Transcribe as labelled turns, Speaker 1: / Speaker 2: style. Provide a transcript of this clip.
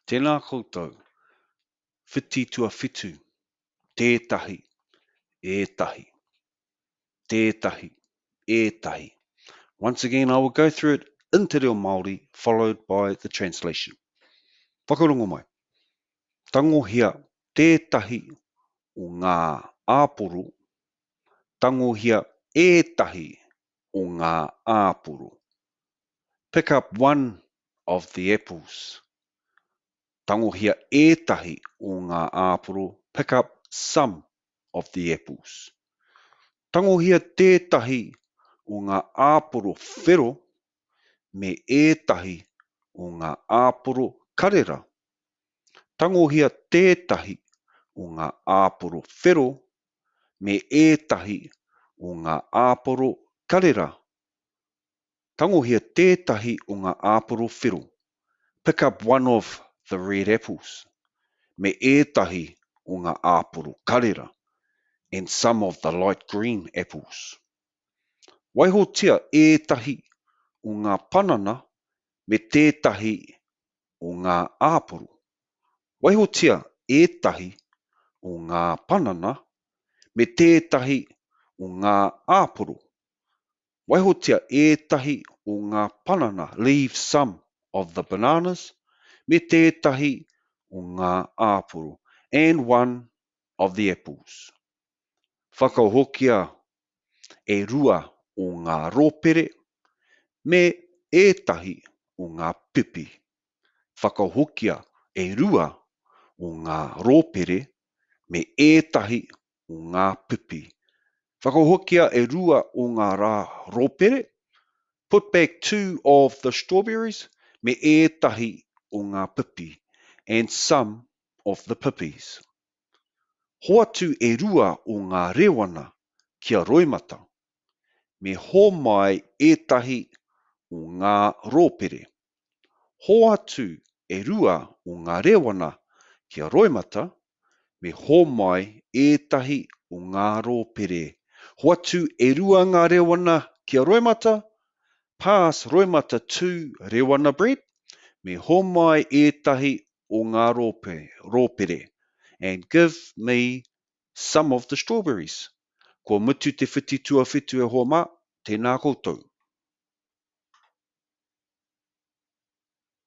Speaker 1: Tēnā koutou. Whiti tuawhitu. Tētahi. Ētahi. Tētahi. Ētahi. Once again, I will go through it in te reo Māori, followed by the translation. Whakarongo mai. Tangohia tētahi o ngā āporo, tangohia ētahi o ngā āporo. Pick up one of the apples. Tangohia ētahi o ngā āporo, pick up some of the apples. Tangohia tētahi o ngā āporo whero me ētahi o ngā āporo karera. Tangohia tētahi o ngā āporo whero me ētahi o ngā āporo karera. Tangohia tētahi o ngā āporo whero, pick up one of the red apples, me ētahi o ngā āporo karera, and some of the light green apples. Waihotia ētahi o ngā panana me tētahi o ngā āporo. Waihotia ētahi o ngā panana me tētahi o ngā āporo. Waihotia ētahi o ngā panana, leave some of the bananas, me tētahi o ngā āporo, and one of the apples. Whakahokia e rua o ngā rōpere me ētahi o ngā pipi. Whakahokia e rua o ngā rōpere me ētahi o ngā pipi. Whakahokia e rua o ngā rā rōpere, put back two of the strawberries, me ētahi o ngā pipi, and some of the pipis. Hoatu e rua o ngā rewana ki a Roimata, me hōmai ētahi o ngā rōpere. Hoatu e rua o ngā rewana ki a Roimata, me hōmai ētahi o ngā rōpere. Hoatu e rua ngā rewana ki a Roimata, pass Roimata two rewana bread, me hōmai ētahi o ngā rōpere, and give me some of the strawberries. Kua mutu te whiti tuawhitu e hoa mā, tēnā koutou.